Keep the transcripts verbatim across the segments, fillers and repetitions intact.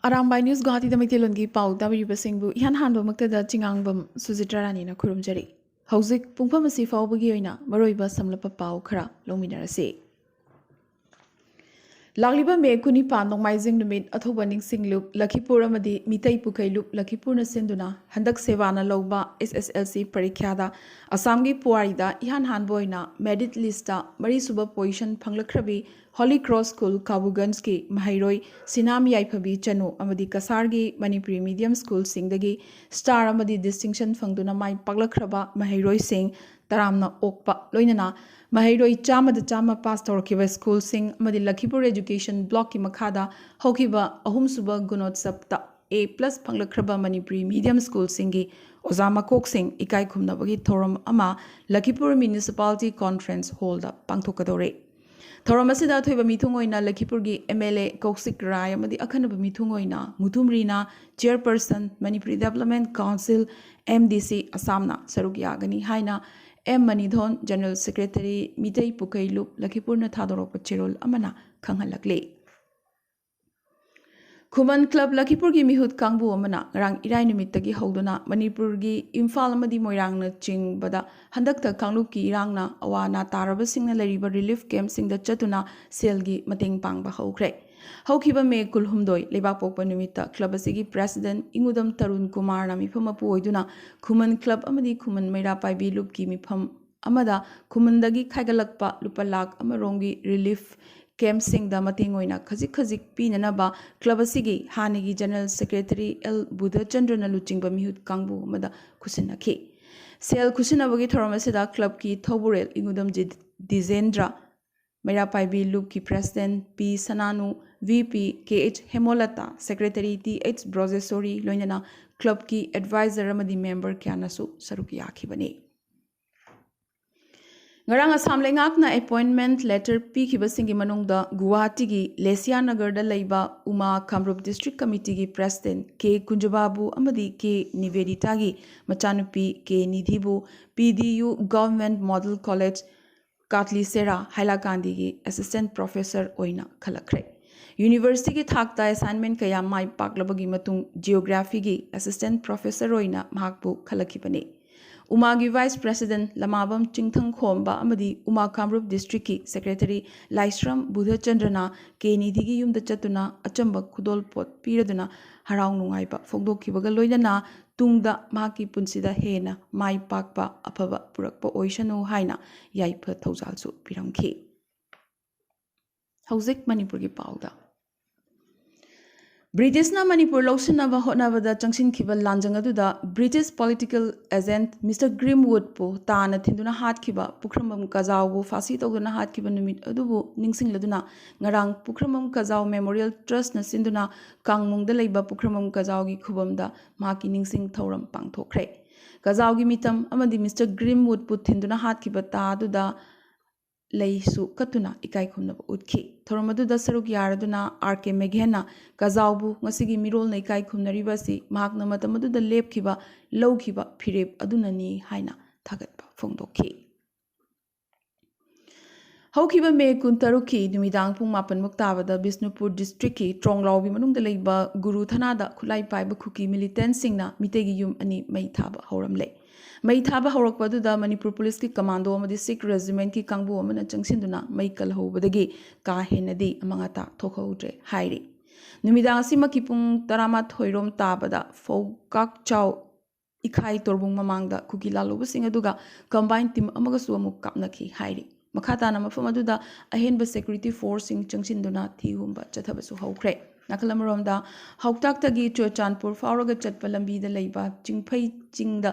Arambai news ꯒꯨꯋꯥꯍꯥꯇꯤꯗ ꯃꯩꯇꯩꯂꯣꯟꯒꯤ ꯄꯥꯎ ꯇꯥꯕꯤꯔꯤꯕꯁꯤꯡꯕꯨ ꯏꯍꯥꯟ ꯍꯥꯟꯕꯃꯛꯇꯗ ꯆꯤꯉꯥꯡꯕꯝ ꯁꯨꯖꯤꯇ꯭ꯔꯥ ꯔꯥꯅꯤꯅ ꯈꯨꯔꯨꯝꯖꯔꯤ꯫ ꯍꯧꯖꯤꯛ ꯄꯨꯡꯐꯝ ꯑꯁꯤ ꯐꯥꯎꯕꯒꯤ ꯑꯣꯏꯅ ꯃꯔꯨꯑꯣꯏꯕ ꯁꯝꯂꯞꯄ ꯄꯥꯎ ꯈꯔ ꯂꯧꯃꯤꯟꯅꯔꯁꯤ꯫ ꯂꯥꯛꯂꯤꯕ ꯃꯦ ꯀꯨꯟꯅꯤꯄꯥꯟ ꯅꯣꯡꯃꯥꯏꯖꯤꯡ ꯅꯨꯃꯤꯠ ꯑꯊꯧꯕ ꯅꯤꯡꯁꯤꯡꯂꯨꯞ ꯂꯈꯤꯄꯨꯔ ꯑꯃꯗꯤ ꯃꯤꯇꯩ ꯄꯨꯈꯩꯂꯨꯞ ꯂꯈꯤꯄꯨꯔꯅ ꯁꯤꯟꯗꯨꯅ ꯍꯟꯗꯛ ꯁꯦꯕꯥꯅ ꯂꯧꯕ ꯑꯦꯁ ꯑꯦꯁ ꯑꯦꯜ ꯁꯤ ꯄꯔꯤꯈ꯭ꯌꯥꯗ ꯑꯁꯥꯝꯒꯤ ꯄꯨꯋꯥꯔꯤꯗ ꯏꯍꯥꯟ ꯍꯥꯟꯕ ꯑꯣꯏꯅ ꯃꯦꯔꯤꯠ ꯂꯤꯁꯇ ꯃꯔꯤꯁꯨꯕ ꯄꯣꯖꯤꯁꯟ ꯐꯪꯂꯛꯈ꯭ꯔꯕꯤ ꯍꯣꯂꯤ ꯀ꯭ꯔꯣꯁ ꯁ꯭ꯀꯨꯜ ꯀꯥꯕꯨꯒꯟꯖꯀꯤ ꯃꯍꯩꯔꯣꯏ ꯁꯤꯅꯥꯝ ꯌꯥꯏꯐꯕꯤ ꯆꯅꯨ ꯑꯃꯗꯤ ꯀꯁꯥꯔꯒꯤ ꯃꯅꯤꯄꯨꯔꯤ ꯃꯤꯗꯤꯌꯝ ꯁ꯭ꯀꯨꯜꯁꯤꯡꯗꯒꯤ ꯁ꯭ꯇꯥꯔ ꯑꯃꯗꯤ ꯗꯤꯁꯇꯤꯡꯁꯟ ꯐꯪꯗꯨꯅ ꯃꯥꯏ ꯄꯥꯛꯂꯛꯈ꯭ꯔꯕ ꯃꯍꯩꯔꯣꯏꯁꯤꯡ ꯇꯔꯥꯝꯅ ꯑꯣꯛꯄ, ꯂꯣꯏꯅꯅ ꯃꯍꯩꯔꯣꯏ ꯆꯥꯝꯃꯗ ꯆꯥꯝꯃ ꯄꯥꯁ ꯇꯧꯔꯛꯈꯤꯕ ꯁ꯭ꯀꯨꯜꯁꯤꯡ ꯑꯃꯗꯤ ꯂꯈꯤꯄꯨꯔ ꯑꯦꯖꯨꯀꯦꯁꯟ ꯕ꯭ꯂꯣꯛꯀꯤ ꯃꯈꯥꯗ ꯍꯧꯈꯤꯕ ꯑꯍꯨꯝꯁꯨꯕ ꯒꯨꯅꯣꯠꯁꯕꯇ ꯑꯦ ꯄ꯭ꯂꯁ ꯐꯪꯂꯛꯈ꯭ꯔꯕ ꯃꯅꯤꯄꯨꯔꯤ ꯃꯤꯗꯤꯌꯝ ꯁ꯭ꯀꯨꯜꯁꯤꯡꯒꯤ ꯑꯣꯖꯥ ꯃꯀꯣꯛꯁꯤꯡ ꯏꯀꯥꯏ ꯈꯨꯝꯅꯕꯒꯤ ꯊꯧꯔꯝ ꯑꯃ ꯂꯈꯤꯄꯨꯔ ꯃ꯭ꯌꯨꯅꯤꯁꯤꯄꯥꯂꯤꯇꯤ ꯀꯣꯟꯐ꯭ꯔꯦꯟꯁ ꯍꯣꯜꯗ ꯄꯥꯡꯊꯣꯛꯀꯗꯧꯔꯤ꯫ ꯊꯧꯔꯝ ꯑꯁꯤꯗ ꯑꯊꯣꯏꯕ ꯃꯤꯊꯨꯡ ꯑꯣꯏꯅ ꯂꯈꯤꯄꯨꯔꯒꯤ ꯑꯦꯝ ꯑꯦꯜ ꯑꯦ ꯀꯧꯁꯤꯛ ꯔꯥꯏ ꯑꯃꯗꯤ ꯑꯈꯟꯅꯕ ꯃꯤꯊꯨꯡ ꯑꯣꯏꯅ Mutum Rina, chairperson, Manipuri development council, M D C, ꯑꯁꯥꯝꯅ ꯁꯔꯨꯛ ꯌꯥꯒꯅꯤ ꯍꯥꯏꯅ M Manithon, general secretary, Meitei Pukhei Lup, ꯂꯈꯤꯄꯨꯔꯅ ꯊꯥꯗꯣꯔꯛꯄ ꯆꯦꯔꯣꯜ ꯑꯃꯅ ꯈꯪꯍꯜꯂꯛꯂꯤ꯫ ꯈꯨꯃꯟ ꯀ꯭ꯂꯕ ꯂꯈꯤꯄꯨꯔꯒꯤ ꯃꯤꯍꯨꯠ ꯀꯥꯡꯕꯨ ꯑꯃꯅ ꯉꯔꯥꯡ ꯏꯔꯥꯏ ꯅꯨꯃꯤꯠꯇꯒꯤ ꯍꯧꯗꯨꯅ ꯃꯅꯤꯄꯨꯔꯒꯤ ꯏꯝꯐꯥꯜ ꯑꯃꯗꯤ ꯃꯣꯏꯔꯥꯡꯅ ꯆꯤꯡꯕꯗ ꯍꯟꯗꯛꯇ ꯀꯥꯡꯂꯨꯞꯀꯤ ꯏꯔꯥꯡꯅ ꯑꯋꯥ ꯑꯅꯥ ꯇꯥꯔꯕꯁꯤꯡꯅ ꯂꯩꯔꯤꯕ ꯔꯤꯂꯤꯐ ꯀꯦꯝꯞꯁꯤꯡꯗ ꯆꯠꯇꯨꯅ ꯁꯦꯜꯒꯤ ꯃꯇꯦꯡ ꯄꯥꯡꯕ ꯍꯧꯈ꯭ꯔꯦ꯫ ꯍꯧꯈꯤꯕ ꯃꯦ ꯀꯨꯟꯍꯨꯝꯗꯣꯏ ꯂꯩꯕꯥꯛꯄꯣꯛꯄ ꯅꯨꯃꯤꯠꯇ ꯀ꯭ꯂꯕ ꯑꯁꯤꯒꯤ ꯄ꯭ꯔꯦꯁꯤꯗꯦꯟꯠ ꯏꯉꯨꯗꯝ ꯇꯔꯨꯟ ꯀꯨꯃꯥꯔꯅ ꯃꯤꯐꯝ ꯃꯄꯨ ꯑꯣꯏꯗꯨꯅ ꯈꯨꯃꯟ ꯀ꯭ꯂꯕ ꯑꯃꯗꯤ ꯈꯨꯃꯟ ꯃꯩꯔꯥ ꯄꯥꯏꯕꯤ ꯂꯨꯞꯀꯤ ꯃꯤꯐꯝ ꯑꯃꯗ ꯈꯨꯃꯟꯗꯒꯤ ꯈꯥꯏꯒꯠꯂꯛꯄ ꯂꯨꯄꯥ ꯂꯥꯈ ꯑꯃ ꯔꯣꯝꯒꯤ ꯔꯤꯂꯤꯐ ꯀꯦꯝꯞꯁꯤꯡꯗ ꯃꯇꯦꯡ ꯑꯣꯏꯅ ꯈꯖꯤꯛ ꯈꯖꯤꯛ ꯄꯤꯅꯅꯕ ꯀ꯭ꯂꯕ ꯑꯁꯤꯒꯤ ꯍꯥꯟꯅꯒꯤ ꯖꯦꯅꯔꯦꯜ ꯁꯦꯀ꯭ꯔꯦꯇꯔꯤ ꯑꯦꯜ ꯕꯨꯙꯆꯟꯗ꯭ꯔꯅ ꯂꯨꯆꯤꯡꯕ ꯃꯤꯍꯨꯠ ꯀꯥꯡꯕꯨ ꯑꯃꯗ ꯈꯨꯠꯁꯤꯟꯅꯈꯤ꯫ ꯁꯦꯜ ꯈꯨꯠꯁꯤꯟꯅꯕꯒꯤ ꯊꯧꯔꯝ ꯑꯁꯤꯗ ꯀ꯭ꯂꯕꯀꯤ ꯊꯧꯕꯨꯔꯦꯜ ꯏꯉꯨꯗꯝ ꯖꯤ-, ꯗꯤꯖꯦꯟꯗ꯭ꯔ, ꯃꯩꯔꯥ ꯄꯥꯏꯕꯤ ꯂꯨꯞꯀꯤ president P Sananu, V P K H Hemolata, secretary T H Brojeshori, ꯂꯣꯏꯅꯅ ꯀ꯭ꯂꯕꯀꯤ ꯑꯦꯗꯚꯥꯏꯖꯔ ꯑꯃꯗꯤ ꯃꯦꯝꯕꯔ ꯀꯌꯥꯅꯁꯨ ꯁꯔꯨꯛ ꯌꯥꯈꯤꯕꯅꯤ꯫ ꯉꯔꯥꯡ ꯑꯁꯥꯝ ꯂꯩꯉꯥꯛꯅ ꯑꯦꯄꯣꯏꯟꯠꯃꯦꯟꯠ ꯂꯦꯇꯔ ꯄꯤꯈꯤꯕꯁꯤꯡꯒꯤ ꯃꯅꯨꯡꯗ ꯒꯨꯋꯥꯍꯥꯇꯤꯒꯤ ꯂꯦꯁꯤꯌꯥ ꯅꯒꯔꯗ ꯂꯩꯕ ꯎꯃꯥ ꯀꯥꯃꯔꯨꯞ ꯗꯤꯁꯇ꯭ꯔꯤꯛ ꯀꯃꯤꯇꯤꯒꯤ ꯄ꯭ꯔꯦꯁꯤꯗꯦꯟꯠ ꯀꯦ ꯀꯨꯟꯖꯕꯥꯕꯨ ꯑꯃꯗꯤ ꯀꯦ ꯅꯤꯕꯦꯗꯤꯇꯥꯒꯤ ꯃꯆꯥꯅꯨꯄꯤ ꯀꯦ ꯅꯤꯙꯤꯕꯨ P D U government model college Katlicherra ꯍꯥꯏꯂꯥꯀꯥꯟꯗꯤꯒꯤ ꯑꯦꯁꯤꯁꯇꯦꯟꯠ ꯄ꯭ꯔꯣꯐꯦꯁꯔ ꯑꯣꯏꯅ ꯈꯜꯂꯛꯈ꯭ꯔꯦ꯫ ꯌꯨꯅꯤꯚꯔꯁꯤꯇꯤꯒꯤ ꯊꯥꯛꯇ ꯑꯦꯁꯥꯏꯟꯃꯦꯟ ꯀꯌꯥ ꯃꯥꯏ ꯄꯥꯛꯂꯕꯒꯤ ꯃꯇꯨꯡ ꯖꯤꯑꯣꯒ꯭ꯔꯥꯐꯤꯒꯤ ꯑꯦꯁꯤꯁꯇꯦꯟꯠ ꯄ꯭ꯔꯣꯐꯦꯁꯔ ꯑꯣꯏꯅ ꯃꯍꯥꯛꯄꯨ ꯈꯜꯂꯛꯈꯤꯕꯅꯤ꯫ ꯎꯃꯥꯒꯤ ꯚꯥꯏꯁ ꯄ꯭ꯔꯦꯁꯤꯗꯦꯟꯠ ꯂꯃꯥꯕꯝ ꯆꯤꯡꯊꯪꯈꯣꯝꯕ ꯑꯃꯗꯤ ꯎꯃꯥ ꯀꯥꯃꯔꯨꯞ ꯗꯤꯁꯇ꯭ꯔꯤꯛꯀꯤ ꯁꯦꯀ꯭ꯔꯦꯇꯔꯤ ꯂꯥꯏꯁ꯭ꯔꯝ ꯕꯨꯙꯆꯟꯗ꯭ꯔꯅ ꯀꯦ ꯅꯤꯙꯤꯒꯤ ꯌꯨꯝꯗ ꯆꯠꯇꯨꯅ ꯑꯆꯝꯕ ꯈꯨꯗꯣꯜꯄꯣꯠ ꯄꯤꯔꯗꯨꯅ ꯍꯔꯥꯎ ꯅꯨꯡꯉꯥꯏꯕ ꯐꯣꯡꯗꯣꯛꯈꯤꯕꯒ ꯂꯣꯏꯅꯅ ꯇꯨꯡꯗ ꯃꯍꯥꯛꯀꯤ ꯄꯨꯟꯁꯤꯗ ꯍꯦꯟꯅ ꯃꯥꯏ ꯄꯥꯛꯄ ꯑꯐꯕ ꯄꯨꯔꯛꯄ ꯑꯣꯏꯁꯅꯨ ꯍꯥꯏꯅ ꯌꯥꯏꯐ ꯊꯧꯖꯥꯜꯁꯨ ꯄꯤꯔꯝꯈꯤ꯫ ꯍꯧꯖꯤꯛ ꯃꯅꯤꯄꯨꯔꯒꯤ ꯄꯥꯎꯗ꯫ ꯕ꯭ꯔꯤꯇꯤꯁꯅ ꯃꯅꯤꯄꯨꯔ ꯂꯧꯁꯤꯟꯅꯕ ꯍꯣꯠꯅꯕꯗ ꯆꯪꯁꯤꯟꯈꯤꯕ ꯂꯥꯟꯖꯪ ꯑꯗꯨꯗ ꯕ꯭ꯔꯤꯇꯤꯁ ꯄꯣꯂꯤꯇꯤꯀꯦꯜ ꯑꯦꯖꯦꯟꯠ ꯃꯤꯁꯇꯔ ꯒ꯭ꯔꯤꯝꯋꯨꯗꯄꯨ ꯇꯥꯅ ꯊꯤꯟꯗꯨꯅ ꯍꯥꯠꯈꯤꯕ ꯄꯨꯈ꯭ꯔꯝꯕꯝ ꯀꯖꯥꯎꯕꯨ ꯐꯥꯁꯤ ꯇꯧꯗꯨꯅ ꯍꯥꯠꯈꯤꯕ ꯅꯨꯃꯤꯠ ꯑꯗꯨꯕꯨ ꯅꯤꯡꯁꯤꯡꯂꯗꯨꯅ ꯉꯔꯥꯡ ꯄꯨꯈ꯭ꯔꯝꯕꯝ ꯀꯖꯥꯎ ꯃꯦꯃꯣꯔꯤꯌꯦꯜ ꯇ꯭ꯔꯁꯅ ꯁꯤꯟꯗꯨꯅ ꯀꯥꯡꯃꯣꯡꯗ ꯂꯩꯕ ꯄꯨꯈ꯭ꯔꯝꯕꯝ ꯀꯖꯥꯎꯒꯤ ꯈꯨꯕꯝꯗ ꯃꯍꯥꯛꯀꯤ ꯅꯤꯡꯁꯤꯡ ꯊꯧꯔꯝ ꯄꯥꯡꯊꯣꯛꯈ꯭ꯔꯦ꯫ ꯀꯖꯥꯎꯒꯤ ꯃꯤꯇꯝ ꯑꯃꯗꯤ ꯃꯤꯁꯇꯔ ꯒ꯭ꯔꯤꯝꯋꯨꯗꯄꯨ ꯊꯤꯟꯗꯨꯅ ꯍꯥꯠꯈꯤꯕ ꯇꯥ ꯑꯗꯨꯗ ꯂꯩꯁꯨ ꯀꯠꯇꯨꯅ ꯏꯀꯥꯏ ꯈꯨꯝꯅꯕ ꯎꯠꯈꯤ꯫ ꯊꯧꯔꯝ ꯑꯗꯨꯗ ꯁꯔꯨꯛ ꯌꯥꯔꯗꯨꯅ ꯑꯥꯔ ꯀꯦ ꯃꯦꯘꯦꯟꯅ ꯀꯖꯥꯎꯕꯨ ꯉꯁꯤꯒꯤ ꯃꯤꯔꯣꯜꯅ ꯏꯀꯥꯏ ꯈꯨꯝꯅꯔꯤꯕ ꯑꯁꯤ ꯃꯍꯥꯛꯅ ꯃꯇꯝ ꯑꯗꯨꯗ ꯂꯦꯞꯈꯤꯕ, ꯂꯧꯈꯤꯕ ꯐꯤꯔꯦꯞ ꯑꯗꯨꯅꯅꯤ ꯍꯥꯏꯅ ꯊꯥꯒꯠꯄ ꯐꯣꯡꯗꯣꯛꯈꯤ꯫ ꯍꯧꯈꯤꯕ ꯃꯦ ꯀꯨꯟꯇꯔꯨꯛꯀꯤ ꯅꯨꯃꯤꯗꯥꯡ ꯄꯨꯡ ꯃꯥꯄꯟꯃꯨꯛ ꯇꯥꯕꯗ ꯕꯤꯁꯅꯨꯄꯨꯔ ꯗꯤꯁꯇ꯭ꯔꯤꯛꯀꯤ ꯇ꯭ꯔꯣꯡꯂꯥꯎꯕꯤ ꯃꯅꯨꯡꯗ ꯂꯩꯕ ꯒꯨꯔꯨ ꯊꯅꯥꯗ ꯈꯨꯠꯂꯥꯏ ꯄꯥꯏꯕ ꯀꯨꯀꯤ ꯃꯤꯂꯤꯇꯦꯟꯠꯁꯤꯡꯅ ꯃꯤꯇꯩꯒꯤ ꯌꯨꯝ ꯑꯅꯤ ꯃꯩ ꯊꯥꯕ ꯍꯧꯔꯝꯂꯦ꯫ ꯃꯩ ꯊꯥꯕ ꯍꯧꯔꯛꯄ ꯑꯗꯨꯗ ꯃꯅꯤꯄꯨꯔ ꯄꯨꯂꯤꯁꯀꯤ ꯀꯃꯥꯟꯗꯣ ꯑꯃꯗꯤ ꯁꯤꯈ ꯔꯦꯖꯤꯃꯦꯟꯠꯀꯤ ꯀꯥꯡꯕꯨ ꯑꯃꯅ ꯆꯪꯁꯤꯟꯗꯨꯅ ꯃꯩ ꯀꯜꯍꯧꯕꯗꯒꯤ ꯀꯥ ꯍꯦꯟꯅꯗꯤ ꯑꯃꯥꯡ ꯑꯇꯥ ꯊꯣꯛꯍꯧꯗ꯭ꯔꯦ ꯍꯥꯏꯔꯤ꯫ ꯅꯨꯃꯤꯗꯥꯡ ꯑꯁꯤꯃꯛꯀꯤ ꯄꯨꯡ ꯇꯔꯥꯃꯥꯊꯣꯏ ꯔꯣꯝ ꯇꯥꯕꯗ ꯐꯧꯀꯥꯛꯆꯥꯎ ꯏꯈꯥꯏ ꯇꯣꯔꯕꯨꯡ ꯃꯃꯥꯡꯗ ꯀꯨꯀꯤ ꯂꯥꯜꯂꯨꯕꯁꯤꯡ ꯑꯗꯨꯒ ꯀꯝꯕꯥꯏꯟ ꯇꯤꯝ ꯑꯃꯒꯁꯨ ꯑꯃꯨꯛ ꯀꯥꯞꯅꯈꯤ ꯍꯥꯏꯔꯤ꯫ ꯃꯈꯥ ꯇꯥꯅ ꯃꯐꯝ ꯑꯗꯨꯗ ꯑꯍꯦꯟꯕ ꯁꯦꯀ꯭ꯌꯨꯔꯤꯇꯤ ꯐꯣꯔꯁꯁꯤꯡ ꯆꯪꯁꯤꯟꯗꯨꯅ ꯊꯤ ꯍꯨꯝꯕ ꯆꯠꯊꯕꯁꯨ ꯍꯧꯈ꯭ꯔꯦ꯫ ꯅꯥꯀꯜ ꯑꯃꯔꯣꯝꯗ, ꯍꯥꯎꯇꯥꯛꯇꯒꯤ ꯆꯨꯔꯆꯥꯟꯄꯨꯔ ꯐꯥꯎꯔꯒ ꯆꯠꯄ ꯂꯝꯕꯤꯗ ꯂꯩꯕ ꯆꯤꯡꯐꯩ ꯆꯤꯡꯗ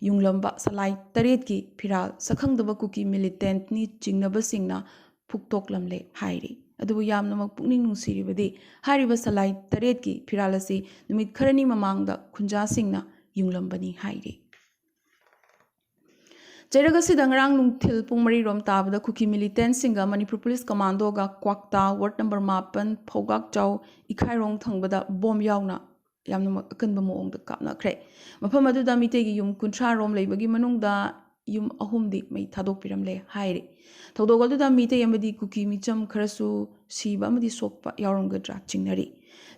ꯌꯨꯡꯂꯝꯕ ꯁꯂꯥꯏ ꯇꯔꯦꯠꯀꯤ ꯐꯤꯔꯥꯜ ꯁꯛꯈꯪꯗꯕ ꯀꯨꯀꯤ ꯃꯤꯂꯤꯇꯦꯟꯠꯅꯤ ꯆꯤꯡꯅꯕꯁꯤꯡꯅ ꯐꯨꯛꯇꯣꯛꯂꯝꯂꯦ ꯍꯥꯏꯔꯤ꯫ ꯑꯗꯨꯕꯨ ꯌꯥꯝꯅꯃꯛ ꯄꯨꯛꯅꯤꯡ ꯅꯨꯡꯁꯤꯔꯤꯕꯗꯤ ꯍꯥꯏꯔꯤꯕ ꯁꯂꯥꯏ ꯇꯔꯦꯠꯀꯤ ꯐꯤꯔꯥꯜ ꯑꯁꯤ ꯅꯨꯃꯤꯠ ꯈꯔꯅꯤ ꯃꯃꯥꯡꯗ ꯈꯨꯟꯖꯥꯁꯤꯡꯅ ꯌꯨꯡꯂꯝꯕꯅꯤ ꯍꯥꯏꯔꯤ꯫ ꯆꯩꯔꯛ ꯑꯁꯤꯗ ꯉꯔꯥꯡ ꯅꯨꯡꯊꯤꯜ ꯄꯨꯡ ꯃꯔꯤ ꯔꯣꯝ ꯇꯥꯕꯗ ꯀꯨꯀꯤ ꯃꯤꯂꯤꯇꯦꯟꯠꯁꯤꯡꯒ ꯃꯅꯤꯄꯨꯔ ꯄꯨꯂꯤꯁ ꯀꯃꯥꯟꯗꯣꯒ ꯀ꯭ꯋꯥꯛꯇꯥ ꯋꯥꯔꯗ ꯅꯝꯕꯔ ꯃꯥꯄꯟ ꯐꯧꯒꯥꯛꯆꯥꯎ ꯏꯈꯥꯏꯔꯣꯡ ꯊꯪꯕꯗ ꯕꯣꯝ ꯌꯥꯎꯅ ꯌꯥꯝꯅꯃꯛ ꯑꯀꯟꯕ ꯃꯑꯣꯡꯗ ꯀꯥꯞꯅꯈ꯭ꯔꯦ꯫ ꯃꯐꯝ ꯑꯗꯨꯗ ꯃꯤꯇꯩꯒꯤ ꯌꯨꯝ ꯀꯨꯟꯊ꯭ꯔꯥ ꯔꯣꯝ ꯂꯩꯕꯒꯤ ꯃꯅꯨꯡꯗ ꯌꯨꯝ ꯑꯍꯨꯝꯗꯤ ꯃꯩ ꯊꯥꯗꯣꯛꯄꯤꯔꯝꯂꯦ ꯍꯥꯏꯔꯤ꯫ ꯊꯧꯗꯣꯛ ꯑꯗꯨꯗ ꯃꯤꯇꯩ ꯑꯃꯗꯤ ꯀꯨꯀꯤ ꯃꯤꯆꯝ ꯈꯔꯁꯨ ꯁꯤꯕ ꯑꯃꯗꯤ ꯁꯣꯛꯄ ꯌꯥꯎꯔꯝꯒꯗ꯭ꯔꯥ ꯆꯤꯡꯅꯔꯤ꯫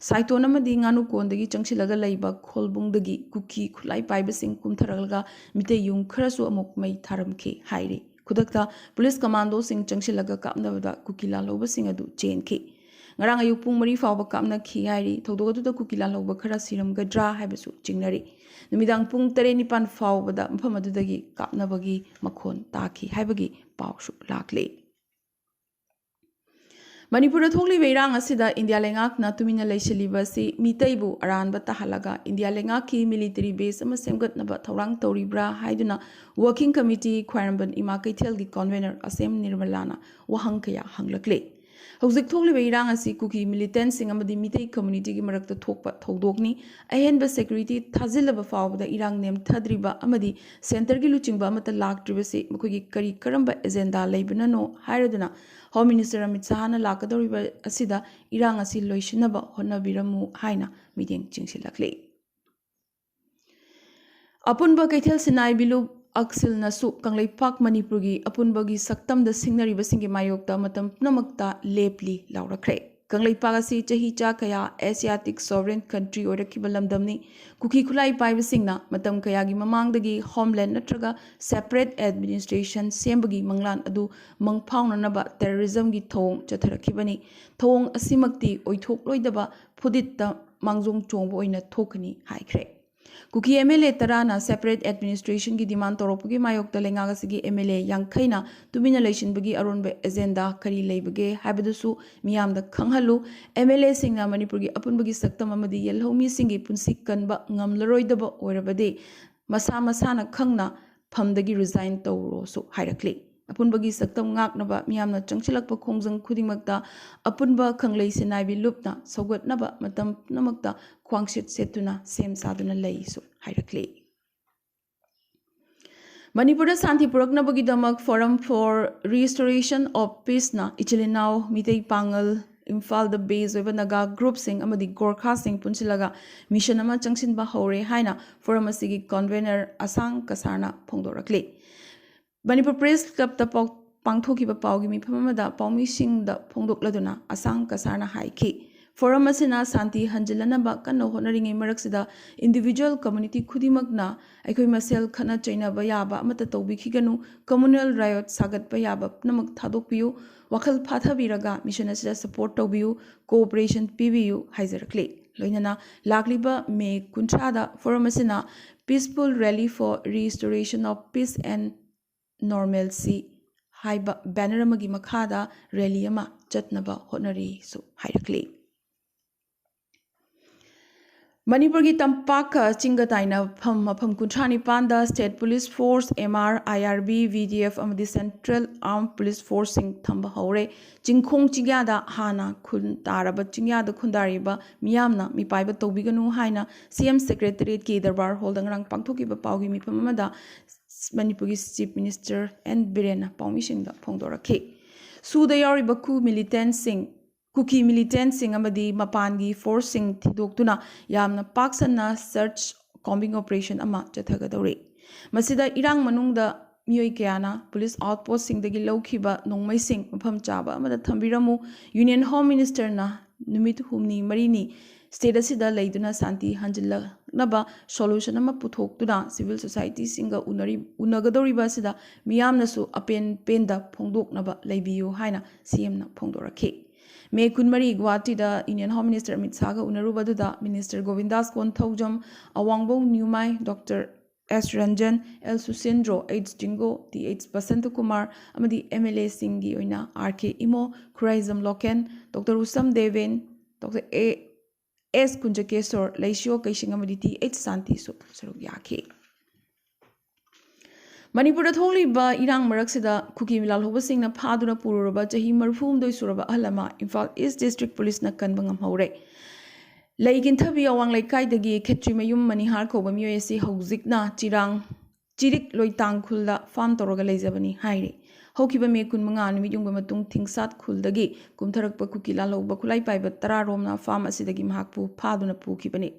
ꯁꯥꯏꯇꯣꯟ ꯑꯃꯗꯤ ꯉꯥꯅꯨꯀꯣꯟꯗꯒꯤ ꯆꯪꯁꯤꯜꯂꯒ ꯂꯩꯕ ꯈꯣꯜꯕꯨꯡꯗꯒꯤ ꯀꯨꯀꯤ ꯈꯨꯠꯂꯥꯏ ꯄꯥꯏꯕꯁꯤꯡ ꯀꯨꯝꯊꯔꯛꯂꯒ ꯃꯤꯇꯩ ꯌꯨꯝ ꯈꯔꯁꯨ ꯑꯃꯨꯛ ꯃꯩ ꯊꯥꯔꯝꯈꯤ ꯍꯥꯏꯔꯤ꯫ ꯈꯨꯗꯛꯇ ꯄꯨꯂꯤꯁ ꯀꯃꯥꯟꯗꯣꯁꯤꯡ ꯆꯪꯁꯤꯜꯂꯒ ꯀꯥꯞꯅꯕꯗ ꯀꯨꯀꯤ ꯂꯥꯜꯍꯧꯕꯁꯤꯡ ꯑꯗꯨ ꯆꯦꯟꯈꯤ꯫ ꯉꯔꯥꯡ ꯑꯌꯨꯛ ꯄꯨꯡ ꯃꯔꯤ ꯐꯥꯎꯕ ꯀꯥꯞꯅꯈꯤ ꯍꯥꯏꯔꯤ꯫ ꯊꯧꯗꯣꯛ ꯑꯗꯨꯗ ꯀꯨꯀꯤ ꯂꯥꯜꯍꯧꯕ ꯈꯔ ꯁꯤꯔꯝꯒꯗ꯭ꯔꯥ ꯍꯥꯏꯕꯁꯨ ꯆꯤꯡꯅꯔꯤ꯫ ꯅꯨꯃꯤꯗꯥꯡ ꯄꯨꯡ ꯇꯔꯦꯠ ꯅꯤꯄꯥꯟ ꯐꯥꯎꯕꯗ ꯃꯐꯝ ꯑꯗꯨꯗꯒꯤ ꯀꯥꯞꯅꯕꯒꯤ ꯃꯈꯣꯟ ꯇꯥꯈꯤ ꯍꯥꯏꯕꯒꯤ ꯄꯥꯎꯁꯨ ꯂꯥꯛꯂꯤ꯫ ꯃꯅꯤꯄꯨꯔꯗ ꯊꯣꯛꯂꯤꯕ ꯏꯔꯥꯡ ꯑꯁꯤꯗ ꯏꯟꯗꯤꯌꯥ ꯂꯩꯉꯥꯛꯅ ꯇꯨꯃꯤꯟꯅ ꯂꯩꯁꯤꯜꯂꯤꯕ ꯑꯁꯤ ꯃꯤꯇꯩꯕꯨ ꯑꯔꯥꯟꯕ ꯇꯥꯍꯜꯂꯒ ꯏꯟꯗꯤꯌꯥ ꯂꯩꯉꯥꯛꯀꯤ military base ꯑꯃ ꯁꯦꯝꯒꯠꯅꯕ ꯊꯧꯔꯥꯡ ꯇꯧꯔꯤꯕ꯭ꯔꯥ ꯍꯥꯏꯗꯨꯅ Working Committee ꯈ꯭ꯋꯥꯏꯔꯝꯕꯟ ꯏꯃꯥ ꯀꯩꯊꯦꯜꯒꯤ convener ꯑꯁꯦꯝ ꯅꯤꯔꯃꯂꯥꯅ ꯋꯥꯍꯪ ꯀꯌꯥ ꯍꯪꯂꯛꯂꯤ꯫ ꯍꯧꯖꯤꯛ ꯊꯣꯛꯂꯤꯕ ꯏꯔꯥꯡ ꯑꯁꯤ ꯀꯨꯀꯤ militantꯁꯤꯡ ꯑꯃꯗꯤ ꯃꯤꯇꯩ communityꯒꯤ ꯃꯔꯛꯇ ꯊꯣꯛꯄ ꯊꯧꯗꯣꯛꯅꯤ꯫ ꯑꯍꯦꯟꯕ security ꯊꯥꯖꯤꯜꯂꯕ ꯐꯥꯎꯕꯗ ꯏꯔꯥꯡ ꯅꯦꯝꯊꯗ꯭ꯔꯤꯕ ꯑꯃꯗꯤ centreꯒꯤ ꯂꯨꯆꯤꯡꯕ ꯑꯃꯠꯇ ꯂꯥꯛꯇ꯭ꯔꯤꯕꯁꯤ ꯃꯈꯣꯏꯒꯤ ꯀꯔꯤ ꯀꯔꯝꯕ agenda ꯂꯩꯕꯅꯅꯣ ꯍꯥꯏꯔꯗꯨꯅ Home Minister ꯑꯃꯤꯠ ꯁꯍꯥꯅ ꯂꯥꯛꯀꯗꯧꯔꯤꯕ ꯑꯁꯤꯗ ꯏꯔꯥꯡ ꯑꯁꯤ ꯂꯣꯏꯁꯤꯟꯅꯕ ꯍꯣꯠꯅꯕꯤꯔꯝꯃꯨ ꯍꯥꯏꯅ ꯃꯤꯠꯌꯦꯡ ꯆꯤꯡꯁꯤꯜꯂꯛꯂꯤ꯫ ꯑꯄꯨꯟꯕ ꯀꯩꯊꯦꯜ ꯁꯤꯟꯅꯥꯏꯕꯤ ꯂꯨꯞ ꯑꯛꯁꯤꯜꯅꯁꯨ ꯀꯪꯂꯩꯄꯥꯛ ꯃꯅꯤꯄꯨꯔꯒꯤ ꯑꯄꯨꯟꯕꯒꯤ ꯁꯛꯇꯝꯗ ꯁꯤꯡꯅꯔꯤꯕꯁꯤꯡꯒꯤ ꯃꯥꯌꯣꯛꯇ ꯃꯇꯝ ꯄꯨꯝꯅꯃꯛꯇ ꯂꯦꯞꯂꯤ ꯂꯥꯎꯔꯛꯈ꯭ꯔꯦ꯫ ꯀꯪꯂꯩꯄꯥꯛ ꯑꯁꯤ ꯆꯍꯤ ꯆꯥ ꯀꯌꯥ Asiatic sovereign country ꯑꯣꯏꯔꯛꯈꯤꯕ ꯂꯝꯗꯝꯅꯤ꯫ ꯀꯨꯀꯤ ꯈꯨꯠꯂꯥꯏ ꯄꯥꯏꯕꯁꯤꯡꯅ ꯃꯇꯝ ꯀꯌꯥꯒꯤ ꯃꯃꯥꯡꯗꯒꯤ homeland ꯅꯠꯇ꯭ꯔꯒ separate administration ꯁꯦꯝꯕꯒꯤ ꯃꯪꯂꯥꯟ ꯑꯗꯨ ꯃꯪꯐꯥꯎꯅꯅꯕ terrorismꯒꯤ ꯊꯧꯑꯣꯡ ꯆꯠꯊꯔꯛꯈꯤꯕꯅꯤ꯫ ꯊꯧꯑꯣꯡ ꯑꯁꯤꯃꯛꯇꯤ ꯑꯣꯏꯊꯣꯛꯂꯣꯏꯗꯕ ꯐꯨꯗꯤꯠꯇ ꯃꯥꯡꯖꯣꯡ ꯆꯣꯡꯕ ꯑꯣꯏꯅ ꯊꯣꯛꯀꯅꯤ ꯍꯥꯏꯈ꯭ꯔꯦ꯫ ꯀꯨꯀꯤ MLA ꯇꯔꯥꯅ separate administrationꯒꯤ demand ꯇꯧꯔꯛꯄꯒꯤ ꯃꯥꯌꯣꯛꯇ ꯂꯩꯉꯥꯛ ꯑꯁꯤꯒꯤ MLA ꯌꯥꯡꯈꯩꯅ ꯇꯨꯃꯤꯟꯅ ꯂꯩꯁꯤꯟꯕꯒꯤ ꯑꯔꯣꯟꯕ agenda ꯀꯔꯤ ꯂꯩꯕꯒꯦ ꯍꯥꯏꯕꯗꯨꯁꯨ ꯃꯤꯌꯥꯝꯗ ꯈꯪꯍꯜꯂꯨ꯫ MLAꯁꯤꯡꯅ ꯃꯅꯤꯄꯨꯔꯒꯤ ꯑꯄꯨꯟꯕꯒꯤ ꯁꯛꯇꯝ ꯑꯃꯗꯤ ꯌꯦꯜꯍꯧꯃꯤꯁꯤꯡꯒꯤ ꯄꯨꯟꯁꯤ ꯀꯟꯕ ꯉꯝꯂꯔꯣꯏꯗꯕ ꯑꯣꯏꯔꯕꯗꯤ ꯃꯁꯥ ꯃꯁꯥꯅ ꯈꯪꯅ ꯐꯝꯗꯒꯤ resign ꯇꯧꯔꯣꯁꯨ ꯍꯥꯏꯔꯛꯂꯤ꯫ ꯑꯄꯨꯟꯕꯒꯤ ꯁꯛꯇꯝ ꯉꯥꯛꯅꯕ ꯃꯤꯌꯥꯝꯅ ꯆꯪꯁꯤꯜꯂꯛꯄ ꯈꯣꯡꯖꯪ ꯈꯨꯗꯤꯡꯃꯛꯇ ꯑꯄꯨꯟꯕ ꯀꯪꯂꯩ ꯁꯤꯟꯅꯥꯏꯕꯤ ꯂꯨꯞꯅ ꯁꯧꯒꯠꯅꯕ ꯃꯇꯝ ꯄꯨꯝꯅꯃꯛꯇ ꯈ꯭ꯋꯥꯡꯁꯤꯠ ꯁꯦꯠꯇꯨꯅ ꯁꯦꯝ ꯁꯥꯗꯨꯅ ꯂꯩꯁꯨ ꯍꯥꯏꯔꯛꯂꯤ꯫ ꯃꯅꯤꯄꯨꯔꯗ ꯁꯥꯟꯇꯤ ꯄꯨꯔꯛꯅꯕꯒꯤꯗꯃꯛ Forum for Restoration of Peaceꯅ ꯏꯆꯤꯜ ꯏꯅꯥꯎ ꯃꯤꯇꯩ ꯄꯥꯉꯜ, ꯏꯝꯐꯥꯜꯗ base ꯑꯣꯏꯕ ꯅꯥꯒꯥ groupꯁꯤꯡ ꯑꯃꯗꯤ ꯒꯣꯔꯈꯥꯁꯤꯡ ꯄꯨꯟꯁꯤꯜꯂꯒ mission ꯑꯃ ꯆꯪꯁꯤꯟꯕ ꯍꯧꯔꯦ ꯍꯥꯏꯅ forum ꯑꯁꯤꯒꯤ convener ꯑꯁꯥꯡ ꯀꯁꯥꯔꯅ ꯐꯣꯡꯗꯣꯔꯛꯂꯤ꯫ ꯃꯅꯤꯄꯨꯔ Press Clubꯇ ꯄꯥꯎ-, ꯄꯥꯡꯊꯣꯛꯈꯤꯕ ꯄꯥꯎꯒꯤ ꯃꯤꯐꯝ ꯑꯃꯗ ꯄꯥꯎꯃꯤꯁꯤꯡꯗ ꯐꯣꯡꯗꯣꯛꯂꯗꯨꯅ ꯑꯁꯥꯡ ꯀꯁꯥꯔꯅ ꯍꯥꯏꯈꯤ꯫ ꯐꯣꯔꯝ ꯑꯁꯤꯅ ꯁꯥꯟꯇꯤ ꯍꯟꯖꯤꯜꯂꯅꯕ ꯀꯟꯅ ꯍꯣꯠꯅꯔꯤꯉꯩ ꯃꯔꯛꯁꯤꯗ individual community ꯈꯨꯗꯤꯡꯃꯛꯅ ꯑꯩꯈꯣꯏ ꯃꯁꯦꯜ ꯈꯠꯅ ꯆꯩꯅꯕ ꯌꯥꯕ ꯑꯃꯠꯇ ꯇꯧꯕꯤꯈꯤꯒꯅꯨ, communal riot ꯁꯥꯒꯠꯄ ꯌꯥꯕ ꯄꯨꯝꯅꯃꯛ ꯊꯥꯗꯣꯛꯄꯤꯌꯨ, ꯋꯥꯈꯜ ꯐꯥꯊꯕꯤꯔꯒ mission ꯑꯁꯤꯗ support ꯇꯧꯕꯤꯌꯨ, cooperation ꯄꯤꯕꯤꯌꯨ ꯍꯥꯏꯖꯔꯛꯂꯤ꯫ ꯂꯣꯏꯅꯅ ꯂꯥꯛꯂꯤꯕ ꯃꯦ ꯀꯨꯟꯊ꯭ꯔꯥꯗ ꯐꯣꯔꯝ ꯑꯁꯤꯅ Peaceful Rally for Restoration of Peace and Normalcy ꯍꯥꯏꯕ banner ꯑꯃꯒꯤ ꯃꯈꯥꯗ rally ꯑꯃ ꯆꯠꯅꯕ ꯍꯣꯠꯅꯔꯤꯁꯨ ꯍꯥꯏꯔꯛꯂꯤ꯫ ꯃꯅꯤꯄꯨꯔꯒꯤ ꯇꯝꯄꯥꯛꯀ ꯆꯤꯡꯒ ꯇꯥꯏꯅꯐꯝ ꯃꯐꯝ ꯀꯨꯟꯊ꯭ꯔꯥ ꯅꯤꯄꯥꯟꯗ state police force, M R, I R B, V D F ꯑꯃꯗꯤ central armed police forceꯁꯤꯡ ꯊꯝꯕ ꯍꯧꯔꯦ꯫ ꯆꯤꯡꯈꯣꯡ ꯆꯤꯡꯌꯥꯗ ꯍꯥꯟꯅ ꯈꯨꯟ ꯇꯥꯔꯕ ꯆꯤꯡꯌꯥꯗ ꯈꯨꯟꯗꯥꯔꯤꯕ ꯃꯤꯌꯥꯝꯅ ꯃꯤꯄꯥꯏꯕ ꯇꯧꯕꯤꯒꯅꯨ ꯍꯥꯏꯅ C M secretariatꯀꯤ ꯗꯔꯕꯥꯔ ꯍꯣꯜꯗ ꯉꯔꯥꯡ ꯄꯥꯡꯊꯣꯛꯈꯤꯕ ꯄꯥꯎꯒꯤ ꯃꯤꯐꯝ ꯑꯃꯗ ꯃꯅꯤꯄꯨꯔꯒꯤ Chief Minister N ꯕꯤꯔꯦꯟꯅ ꯄꯥꯎꯃꯤꯁꯤꯡꯗ ꯐꯣꯡꯗꯣꯔꯛꯈꯤ꯫ ꯁꯨꯗ ꯌꯥꯎꯔꯤꯕ ꯀꯨ militantꯁꯤꯡ, ꯀꯨꯀꯤ militantꯁꯤꯡ ꯑꯃꯗꯤ ꯃꯄꯥꯟꯒꯤ forceꯁꯤꯡ ꯊꯤꯗꯣꯛꯇꯨꯅ ꯌꯥꯝꯅ ꯄꯥꯛ ꯁꯟꯅ search combing operation ꯑꯃ ꯆꯠꯊꯒꯗꯧꯔꯤ꯫ ꯃꯁꯤꯗ ꯏꯔꯥꯡ ꯃꯅꯨꯡꯗ ꯃꯤꯑꯣꯏ ꯀꯌꯥꯅ police outpostꯁꯤꯡꯗꯒꯤ ꯂꯧꯈꯤꯕ ꯅꯣꯡꯃꯩꯁꯤꯡ ꯃꯐꯝ ꯆꯥꯕ ꯑꯃꯗ ꯊꯝꯕꯤꯔꯝꯃꯨ, Union Home Ministerꯅ ꯅꯨꯃꯤꯠ ꯍꯨꯝꯅꯤ ꯃꯔꯤꯅꯤ state ꯑꯁꯤꯗ ꯂꯩꯗꯨꯅ ꯁꯥꯟꯇꯤ ꯍꯟꯖꯤꯜꯂꯛꯅꯕ solution ꯑꯃ ꯄꯨꯊꯣꯛꯇꯨꯅ civil societyꯁꯤꯡꯒ ꯎꯅꯔꯤ-, ꯎꯅꯒꯗꯧꯔꯤꯕ ꯑꯁꯤꯗ ꯃꯤꯌꯥꯝꯅꯁꯨ ꯑꯄꯦꯟ ꯄꯦꯟꯗ ꯐꯣꯡꯗꯣꯛꯅꯕ ꯂꯩꯕꯤꯌꯨ ꯍꯥꯏꯅ C Mꯅ ꯐꯣꯡꯗꯣꯔꯛꯈꯤ꯫ ꯃꯦ ꯀꯨꯟꯃꯔꯤ ꯒꯨꯋꯥꯍꯥꯇꯤꯗ Union Home Minister ꯑꯃꯤꯠ ꯁꯥꯍꯒ ꯎꯅꯔꯨꯕ ꯑꯗꯨꯗ Minister Govindas Konthoujam, Awangbou Newmai, Doctor S Ranjan, L Susindro, H Jingo, T H Basantakumar ꯑꯃꯗꯤ M L Aꯁꯤꯡꯒꯤ ꯑꯣꯏꯅ R K Imo, Khuraijam Loken, Doctor Usham Deben, Doctor A S Kunjakesor, ꯂꯩꯁꯤꯌꯣ ꯀꯩꯁꯤꯡ ꯑꯃꯗꯤ ꯇꯤ ꯑꯩꯆ ꯁꯥꯟꯇꯤꯁꯨ ꯁꯔꯨꯛ ꯌꯥꯈꯤ꯫ ꯃꯅꯤꯄꯨꯔꯗ ꯊꯣꯛꯂꯤꯕ ꯏꯔꯥꯡ ꯃꯔꯛꯁꯤꯗ ꯀꯨꯀꯤ ꯂꯥꯜꯍꯧꯕꯁꯤꯡꯅ ꯐꯥꯗꯨꯅ ꯄꯨꯔꯨꯔꯕ ꯆꯍꯤ ꯃꯔꯤꯐꯨꯍꯨꯝꯗꯣꯏ ꯁꯨꯔꯕ ꯑꯍꯜ ꯑꯃ ꯏꯝꯐꯥꯜ East District Policeꯅ ꯀꯟꯕ ꯉꯝꯍꯧꯔꯦ꯫ ꯂꯩ ꯀꯤꯟꯊꯕꯤ ꯑꯋꯥꯡ ꯂꯩꯀꯥꯏꯗꯒꯤ ꯈꯦꯇ꯭ꯔꯤꯃꯌꯨꯝ ꯃꯅꯤꯍꯥꯔ ꯀꯧꯕ ꯃꯤꯑꯣꯏ ꯑꯁꯤ ꯍꯧꯖꯤꯛꯅ ꯆꯤꯔꯥꯡ, ꯆꯤꯔꯤꯛ ꯂꯣꯏꯇꯥꯡ ꯈꯨꯜꯗ farm ꯇꯧꯔꯒ ꯂꯩꯖꯕꯅꯤ ꯍꯥꯏꯔꯤ꯫ ꯍꯧꯈꯤꯕ ꯃꯦ ꯀꯨꯟꯃꯉꯥ ꯅꯨꯃꯤꯠ ꯌꯨꯡꯕ ꯃꯇꯨꯡ ꯊꯤꯡꯁꯥꯠ ꯈꯨꯜꯗꯒꯤ ꯀꯨꯝꯊꯔꯛꯄ ꯀꯨꯀꯤ ꯂꯥꯜꯍꯧꯕ ꯈꯨꯠꯂꯥꯏ ꯄꯥꯏꯕ ꯇꯔꯥꯔꯣꯝꯅ farm ꯑꯁꯤꯗꯒꯤ ꯃꯍꯥꯛꯄꯨ ꯐꯥꯗꯨꯅ ꯄꯨꯈꯤꯕꯅꯤ꯫